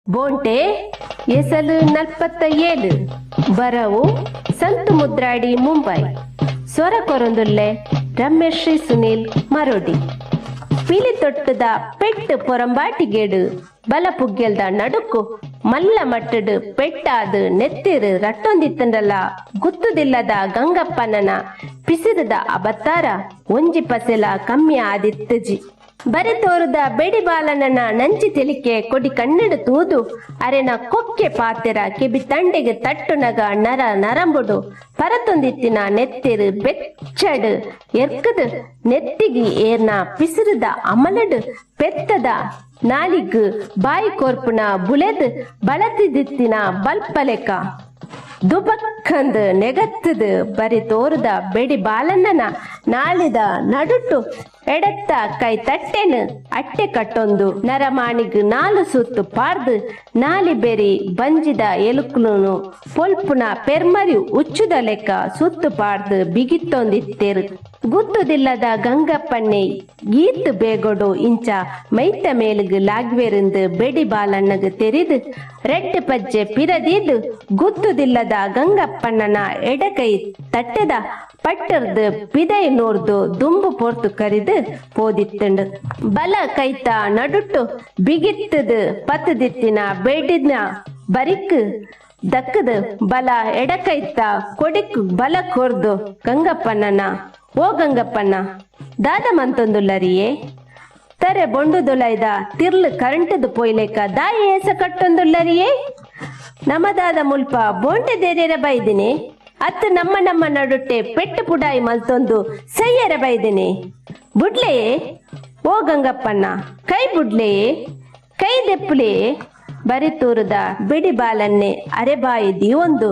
ಬೋಂಟೆ ಎಸಲು 47 ಬರವು ಸಂತು ಮುದ್ರಾಡಿ ಮುಂಬೈ ಸ್ವರ ಕೊರಂದುಲ್ಲೆ ರಮೇಶ್ರೀ ಸುನೀಲ್ ಮರೋಡಿ ಪಿಲಿ ತೊಟ್ಟದ ಪೆಟ್ಟು ಪೊರಂಬಾಟಿಗೇಡು ಬಲ ಪುಗ್ಗೆಲ್ದ ನಡುಕು ಮಲ್ಲ ಮಟ್ಟಡು ಪೆಟ್ಟಾದು ನೆತ್ತಿರು ರಟ್ಟೊಂದಿತ್ತಂಡಲ ಗುತ್ತುದಿಲ್ಲದ ಗಂಗಪ್ಪನನ ಪಿಸಿರದ ಅಬತ್ತಾರ ಒಂಜಿ ಪಸೆಲ ಕಮ್ಮಿ ಆದಿತ್ತಜಿ ಬರೆತೋರದ ಬೆಡಿ ಬಾಲನನ ನಂಚಿ ತಿಳಿಕೆ ಕೊಡಿ ಕಣ್ಣಡು ತೂದು ಅರೆನ ಕೊಕ್ಕೆ ಪಾತೆರ ಕೆಬಿ ತಂಡೆಗೆ ತಟ್ಟುನಗ ನರ ನರಂಬುಡು ಪರತೊಂದಿತ್ತಿನ ನೆತ್ತಿರು ಬೆಚ್ಚಡು ಎರ್ಕದು ನೆತ್ತಿಗೆ ಏರ್ನ ಪಿಸಿರದ ಅಮಲಡು ಪೆತ್ತದ ನಾಲಿಗ್ ಬಾಯಿ ಕೋರ್ಪುನ ಬುಲೆದು ಬಳತಿದಿತ್ತಿನ ಬಲ್ಪಲೆಕ ದುಬಕ್ಕಂದು ನೆಗತ್ತದು ಬರಿ ತೋರದ ಬೆಡಿ ಬಾಲನ್ನನ ನಾಳಿದ ನಡುಟು ಎಡತ್ತ ಕೈ ತಟ್ಟೆನು ಅಟ್ಟೆ ಕಟ್ಟೊಂದು ನರಮಾಣಿಗ್ ನಾಲು ಸುತ್ತು ಪಾರ್ದು ನಾಲಿ ಬೆರಿ ಬಂಜಿದ ಎಲುಕುಲುನು ಪೊಲ್ಪುನ ಪೆರ್ಮರಿ ಉಚ್ಚುದ ಲೆಕ್ಕ ಸುತ್ತು ಪಾರ್ದು ಬಿಗಿತ್ತೊಂದಿತ್ತೇರು ಗುತ್ತುದಿಲ್ಲದ ಗಂಗಪ್ಪಣ್ಣೆ ಈತ್ ಬೇಗೊಡು ಇಂಚ ಮೈತ ಮೇಲುಗು ಲಾಗ್ವೆರಿಂದು ಬೆಡಿ ಬಾಲಣ್ಣಗ್ ತೆರಿದು ರೆಡ್ ಪಜ್ಜೆ ಪಿರದೀದು ಗುತ್ತುದಿಲ್ಲದ ಗಂಗಪ್ಪಣ್ಣನ ಎಡಕೈ ತಟ್ಟೆದ ಪಟ್ಟರ್ದು ಪಿದೈ ನೋರ್ದು ದುಂಬು ಪೊರ್ತು ಕರಿದು ಪೋದಿತ್ತಂಡು ಬಲ ಕೈತ ನಡುಟ್ಟು ಬಿಗಿತ್ತದು ಪತ್ತದಿತ್ತಿನ ಬೇಡಿನ ಬರಿಕ್ ದಕ್ಕದು ಬಲ ಎಡಕೈತ ಕೊಡಿಕ್ ಬಲ ಕೊರ್ದು ಗಂಗಪ್ಪಣ್ಣನ ಓ ಗಂಗಪ್ಪಣ್ಣ ದಾದ ಮಂತೊಂದುಲ್ಲರಿಯೇ ತರೆ ಬೊಂಡುದೊಲೈದ ತಿರ್ಲು ಕರಂಟದು ಪೊಯ್ಲೆಕ ದಾಯಿ ಏಸ ಕಟ್ಟೊಂದುಲ್ಲರಿಯೇ ನಮದಾದ ಮುಲ್ಪ ಬೋಂಟೆ ದೇರೇರ ಬೈದಿನಿ ಅತ್ತು ನಮ್ಮ ನಮ್ಮ ನಡುಟ್ಟೆ ಪೆಟ್ಟು ಪುಡಾಯಿ ಮಲ್ತೊಂದು ಸೈಯರ ಬೈದಿನಿ ಬುಡ್ಲೆಯೇ ಓ ಗಂಗಪ್ಪಣ್ಣ ಕೈ ಬುಡ್ಲೆಯೇ ಕೈ ದೆಪ್ಪುಲೆಯೇ ಬರಿತೂರದ ಬಿಡಿ ಬಾಲನ್ನೆ ಅರೆಬಾಯಿ ದೀವೊಂದು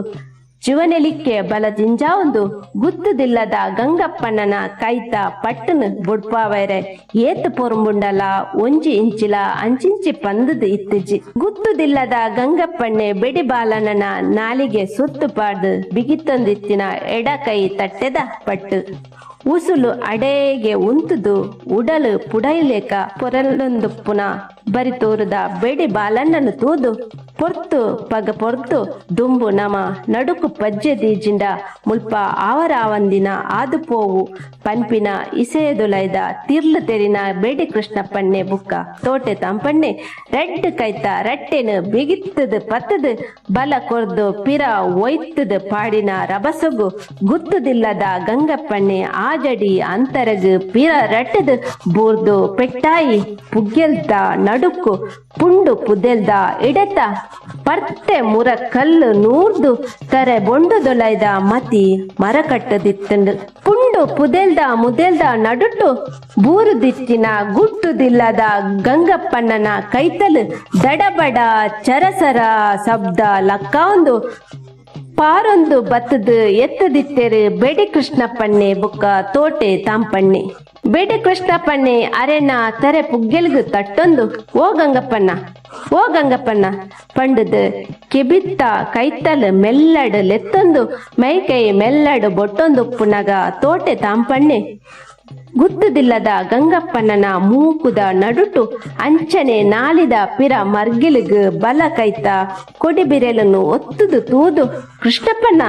ಜೀವನೆಲಿಕ್ಕೆ ಬಲ ಜಿಂಜಾವೊಂದು ಗುತ್ತುದಿಲ್ಲದ ಗಂಗಪ್ಪಣ್ಣನ ಕೈತ ಪಟ್ಟನು ಬುಡ್ಪಾವೈರೆ ಏತು ಪೊರುಂಬುಂಡಲ ಒಂಜಿ ಇಂಚಿಲ ಅಂಚಿಂಚಿ ಪಂದದು ಇತ್ತಿಜಿ ಗುತ್ತುದಿಲ್ಲದ ಗಂಗಪ್ಪಣ್ಣೆ ಬೆಡಿಬಾಲನನ ನಾಲಿಗೆ ಸುತ್ತು ಪಾಡ್ದು ಬಿಗಿತ್ತೊಂದಿತ್ತಿನ ಎಡ ಕೈ ತಟ್ಟೆದ ಪಟ್ಟು ಉಸುಲು ಅಡೇಗೆ ಉಂತುದು ಉಡಲು ಪುಡೈಲೇಕ ಪೊರಲೊಂದುಪ್ಪುನ ಬರಿತೋರದ ಬೆಡಿ ಬಾಲಣ್ಣನು ತೂದು ಪೊರ್ತು ಪಗ ಪೊರ್ತು ದುಂಬು ನಮ ನಡುಕು ಪಜ್ಜೆ ದೀಜಿಂಡ ಮುಲ್ಪ ಆವರಾವಂದಿನ ಆದುಪೋವು ಪನ್ಪಿನ ಇಸೆಯದುಲೈದ ತಿರ್ಲು ತೆರಿನ ಬೇಡಿ ಕೃಷ್ಣಪ್ಪಣ್ಣೆ ಬುಕ್ಕ ತೋಟೆ ತಂಪಣ್ಣೆ ರೆಡ್ ಕೈತ ರಟ್ಟೆನು ಬಿಗಿತ್ತದು ಪತ್ತದು ಬಲ ಕೊರ್ದು ಪಿರ ಒಯ್ತದು ಪಾಡಿನ ರಬಸಗು ಗುತ್ತುದಿಲ್ಲದ ಗಂಗಪ್ಪಣ್ಣೆ ಆಜಡಿ ಅಂತರಗು ಪಿರ ರಟ್ಟದು ಬೂರ್ದು ಪೆಟ್ಟಾಯಿ ಪುಗ್ಗೆಲ್ದ ನಡುಕು ಪುಂಡು ಪುದೆಲ್ದ ಇಡತ ಪರ್ತೆ ಮುರ ಕಲ್ಲು ನೂರ್ದು ತರೆ ಬೊಂಡುದೊಲೈದ ಮತಿ ಮರ ಕಟ್ಟದಿತ್ತಂಡು ಪುಂಡು ಪುದೆಲ್ದ ಮುದೆಲ್ದ ನಡುಟು ಬೂರುದಿತ್ತಿನ ಗುಟ್ಟುದಿಲ್ಲದ ಗಂಗಪ್ಪಣ್ಣನ ಕೈತಲು ದಡಬಡ ಚರಸರ ಶಬ್ದ ಲಕ್ಕಾಂದು ಪಾರೊಂದು ಬತ್ತದು ಎತ್ತದಿತ್ತೆರು ಬೇಡಿ ಕೃಷ್ಣಪ್ಪಣ್ಣೆ ಬುಕ್ಕ ತೋಟೆ ತಾಂಪಣ್ಣೆ ಬೇಡಿ ಕೃಷ್ಣಪ್ಪಣ್ಣೆ ಅರೆನ ತರೆ ಪುಗ್ಗೆಲ್ಗು ತಟ್ಟೊಂದು ಓ ಗಂಗಪ್ಪಣ್ಣ ಓ ಗಂಗಪ್ಪಣ್ಣ ಪಂಡದು ಕೆಬಿತ್ತ ಕೈತಲ್ ಮೆಲ್ಲಡು ಲೆತ್ತೊಂದು ಮೈಕೈ ಮೆಲ್ಲಡು ಬೊಟ್ಟೊಂದು ಪುನಗ ತೋಟೆ ತಾಂಪಣ್ಣೆ ಗುತ್ತುದಿಲ್ಲದ ಗಂಗಪ್ಪಣ್ಣನ ಮೂಕುದ ನಡುಟು ಅಂಚನೆ ನಾಲಿದ ಪಿರ ಮರ್ಗಿಲಿಗ್ ಬಲ ಕೈತ ಕೊಡಿಬಿರೆಲನ್ನು ಒತ್ತುದು ತೂದು ಕೃಷ್ಣಪ್ಪಣ್ಣ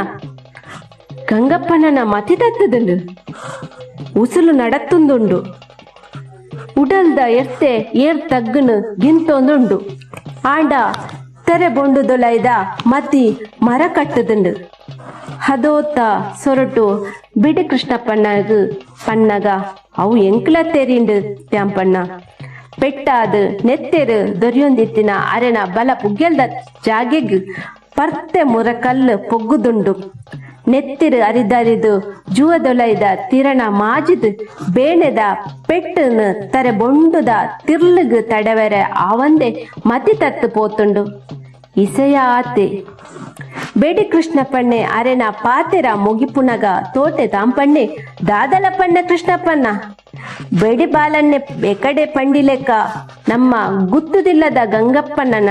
ಗಂಗಪ್ಪಣ್ಣನ ಮತಿ ತತ್ತದುಂಡು ಉಸುಲು ನಡತ್ತುಂದುಂಡು ಉಡಲ್ದ ಎರ್ತೆ ಏರ್ ತಗ್ಗುನು ಗಿಂತೊಂದುಂಡು ಆಂಡ ತೆರೆ ಬೊಂಡುದೊಲೈದ ಮತಿ ಮರ ಕಟ್ಟದುಂಡು ಹದೋತ ಸೊರಟು ಬಿಡಿ ಕೃಷ್ಣಪ್ಪಣ್ಣಗ್ ಪಣ್ಣಗ ಅವು ಎಂಕ್ಲ ತೆರಿಂಡು ತ್ಯಾಂಪಣ್ಣ ಪೆಟ್ಟಾದು ನೆತ್ತೆರು ದೊರೆಯೊಂದಿತ್ತಿನ ಅರೆನ ಬಲ ಪುಗ್ಗೆಲ್ದ ಜಾಗೆಗ್ ಪರ್ತೆ ಮುರ ಕಲ್ಲು ಪೊಗ್ಗುದುಂಡು ನೆತ್ತಿರು ಅರಿದರಿದು ಜುವದೊಲೈದ ತಿರಣ ಮಾಜಿದು ಬೇಣೆದ ಪೆಟ್ಟನು ತರೆ ಬೊಂಡುದ ತಿರ್ಲುಗು ತಡವೆರೆ ಆವಂದೆ ಮತಿ ತತ್ತು ಪೋತುಂಡು ಇಸೆಯ ಆತೆ ಬೇಡಿ ಕೃಷ್ಣಪ್ಪಣ್ಣೆ ಅರೆನ ಪಾತೆರ ಮುಗಿಪುನಗ ತೋಟೆ ತಾಂಪಣ್ಣೆ ದಾದಲಪ್ಪಣ್ಣ ಕೃಷ್ಣಪ್ಪಣ್ಣ ಬೇಡಿ ಬಾಲನ್ನೆ ಎಕಡೆ ಪಂಡಿಲೆಕ್ಕ ನಮ್ಮ ಗುತ್ತುದಿಲ್ಲದ ಗಂಗಪ್ಪಣ್ಣನ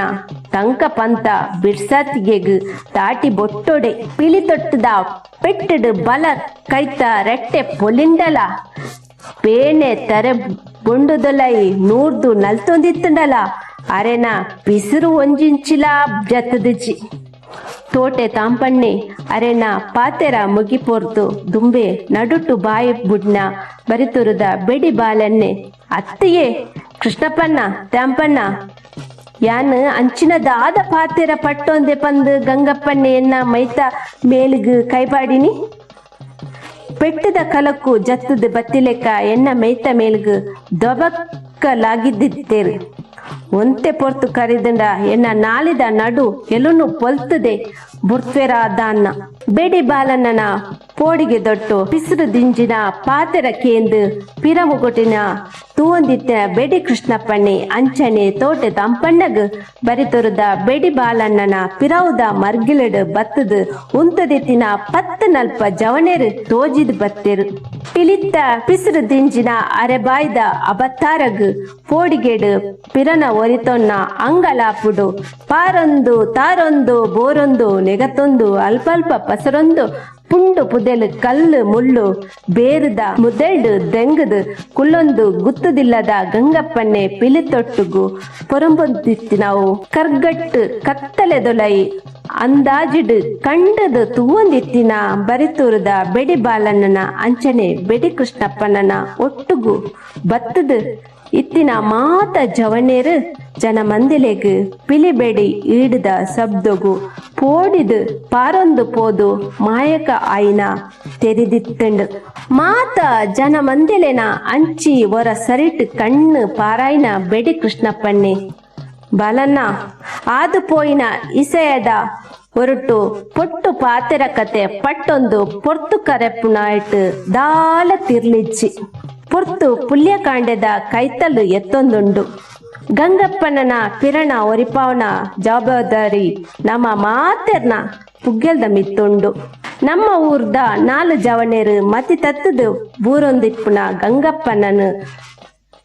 ತಂಕ ಪಂತ ಬಿಡ್ಸಾತಿಗೆಗ್ ತಾಟಿ ಬೊಟ್ಟೊಡೆ ಪಿಲಿ ತೊಟ್ಟದ ಪೆಟ್ಟಡು ಬಲ ಕೈತ ರೆಟ್ಟೆ ಪೊಲಿಂಡಲ ಬೇಣೆ ತರೆ ಬೊಂಡುದೊಲೈ ನೂರ್ದು ನಲ್ತೊಂದಿತ್ತುಂಡಲ ಅರೆನ ಪಿಸುರು ಒಂಜಿಂಚಿಲ ಜತ್ತದಿಜಿ. ತೋಟೆ ತಾಂಪಣ್ಣೆ ಅರೆನ ಪಾತೆರ ಮುಗಿಪೋರ್ತು ದುಂಬೆ ನಡುಟು ಬಾಯಿ ಬುಡ್ನ ಬರಿತುರುದ ಬೆಡಿ ಬಾಲನ್ನೆ ಅತ್ತಿಯೇ ಕೃಷ್ಣಪ್ಪಣ್ಣ ತ್ಯಾಂಪಣ್ಣ ಯಾನ್ ಅಂಚಿನ ದಾದ ಪಾತೆರ ಪಟ್ಟೊಂದೆ ಪಂದು ಗಂಗಪ್ಪಣ್ಣೆ ಎನ್ನ ಮೈತ ಮೇಲಿಗ್ ಕೈಪಾಡಿನಿ. ಪೆಟ್ಟದ ಕಲಕ್ಕು ಜತ್ತದ ಬತ್ತಿಲೆಕ್ಕ ಎನ್ನ ಮೈತ ಮೇಲ್ಗ್ ದೊಬಕ್ಕಲಾಗಿದ್ದೇರು. ಒಂತೆ ಪೊರ್ತು ಕರಿದಂಡ ಎನ್ನ ನಾಲಿದ ನಡು ಎಲುನು ಪೊಲ್ತದೆ ಬುರ್ತ್ವೆರಾದಾನ್ನ. ಬೆಡಿ ಬಾಲಣ್ಣನ ಪೋಡಿಗೆ ದೊಟ್ಟು ಪಿಸುರು ದಿಂಜಿನ ಪಾತೆರ ಕೇಂದು ಪಿರಮುಗುಟಿನ ತೂವೊಂದಿತ್ತ ಬೆಡಿ ಕೃಷ್ಣಪ್ಪಣ್ಣೆ ಅಂಚನೆ ತೋಟೆ ತಂಪಣ್ಣಗ್ ಬರಿತೊರುದ ಬೆಡಿ ಬಾಲಣ್ಣನ ಪಿರವುದ ಮರ್ಗಿಲಡು ಬತ್ತದು ಉಂತದಿತ್ತಿನ 10 ನಲ್ಪ ಜವನೆರು ತೋಜಿದ್ ಬತ್ತೆರು. ಪಿಲಿತ್ತ ಪಿಸುರು ದಿಂಜಿನ ಅರೆಬಾಯ್ದ ಅಬತ್ತಾರಗ್ ಪೋಡಿಗೆಡು ಪಿರನ ಒರಿತೊನ್ನ ಅಂಗಲಾಪುಡು ಪಾರೊಂದು ತಾರೊಂದು ಬೋರೊಂದು ನೆಗತೊಂದು ಅಲ್ಪಲ್ಪ ಪಸರೊಂದು ಪುಂಡು ಪುದೆಲು ಕಲ್ಲು ಮುಳ್ಳು ಬೇರುದ ಮುದೆಲ್ಡು ದೆಂಗದು ಕುಲ್ಲೊಂದು ಗುತ್ತದಿಲ್ಲದ ಗಂಗಪ್ಪಣ್ಣೆ ಪಿಲಿತೊಟ್ಟುಗು ಪೊರಂಬೊಂದಿತ್ತಿನವು ಕರ್ಗಟ್ಟು ಕತ್ತಲೆದೊಲೈ ಅಂದಾಜಿಡು ಕಂಡದು ತೂವೊಂದಿತ್ತಿನ ಬರಿತೂರದ ಬೆಡಿ ಬಾಲಣ್ಣನ ಅಂಚನೆ ಬೆಡಿ ಕೃಷ್ಣಪ್ಪಣ್ಣನ ಒಟ್ಟುಗು ಬತ್ತದು ಇತ್ತಿನ ಮಾತ ಜವನೇರು ಜನ ಮಂದಿಲೆಗ್ ಪಿಲಿಬೆಡಿ ಈಡುದ ಶಬ್ದಗು ಪೋಡಿದು ಪಾರೊಂದು ಪೋದು ಮಾಯಕ ಆಯಿನ ತೆರಿದಿತ್ತಂಡು. ಮಾತ ಜನ ಮಂದಿಲೆನ ಅಂಚಿ ಒರ ಸರಿಟ್ ಕಣ್ಣು ಪಾರಾಯಿನ ಬೆಡಿ ಕೃಷ್ಣಪ್ಪಣ್ಣೆ ಬಾಲಣ್ಣ ಆದು ಪೋಯಿನ ಇಸೆಯದ ಹೊರಟು ಪೊಟ್ಟು ಪಾತೆರ ಕತೆ ಪಟ್ಟೊಂದು ಪೊರ್ತು ಕರೆಪುನಾಯ್ಟ್ ದಾಲ ತಿರ್ಲಿಚ್ಚಿ ಪೊರ್ತು ಪುಲ್ಯಕಾಂಡೆದ ಕೈತಲ್ಲು ಎತ್ತೊಂದುಂಡು. ಗಂಗಪ್ಪಣ್ಣನ ಪಿರಣ ಒರಿಪಾವನ ಜವಾಬ್ದಾರಿ ನಮ್ಮ ಮಾತೆರ್ನ ಪುಗ್ಗೆಲ್ದ ಮಿತ್ತುಂಡು. ನಮ್ಮ ಊರ್ದ 4 ಜವನೇರು ಮತಿ ತತ್ತದು ಬೂರೊಂದಿಪ್ಪುನ ಗಂಗಪ್ಪಣ್ಣನು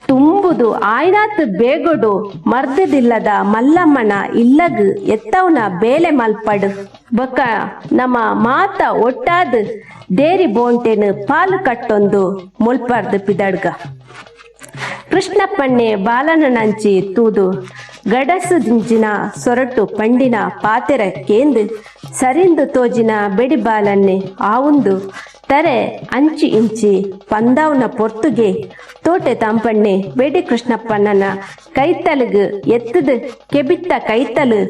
ತುಂಬುದು ಆಯ್ನಾತ್ ಬೇಗೊಡು ಮರ್ದದಿಲ್ಲದ ಮಲ್ಲಮ್ಮನ ಇಲ್ಲಗ್ ಎತ್ತವನ ಬೇಲೆ ಮಲ್ಪಡು ಬೊಕ್ಕ ನಮ್ಮ ಮಾತ ಒಟ್ಟಾದ್ ದೇರಿ ಬೋಂಟೆನು ಪಾಲು ಕಟ್ಟೊಂದು ಮುಲ್ಪರ್ದು ಪಿದಡ್ಗ. ಕೃಷ್ಣಪ್ಪಣ್ಣೆ ಬಾಲನಂಚಿ ತೂದು ಗಡಸು ದಿಂಜಿನ ಸೊರಟು ಪಂಡಿನ ಪಾತೆರ ಕೇಂದು ಸರಿಂದು ತೋಜಿನ ಬೆಡಿ ಬಾಲನ್ನೆ ಆವುಂದು ತರೆ ಅಂಚಿ ಇಂಚಿ ಪಂದಾವ್ನ ಪೊರ್ತುಗೆ ತೋಟೆ ತಾಂಪಣ್ಣೆ ಬೆಡಿ ಕೃಷ್ಣಪ್ಪಣ್ಣನ ಕೈತಲುಗು ಎತ್ತದು ಕೆಬಿತ್ತ ಕೈತಲು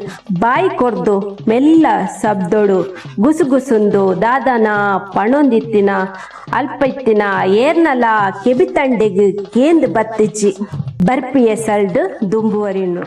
ಬಾಯಿ ಕೊರ್ದು ಮೆಲ್ಲ ಸಬ್ದೊಡು ಗುಸುಗುಸುಂದು ದಾದನ ಪಣೊಂದಿತ್ತಿನ ಅಲ್ಪ ಇತ್ತಿನ ಏರ್ನಲ ಕೆಬಿತಂಡೆಗು ಕೇಂದು ಬತ್ತಿಚ್ಚಿ ಬರ್ಪಿಯ ಸಲ್ಡು ದುಂಬುವರಿನು.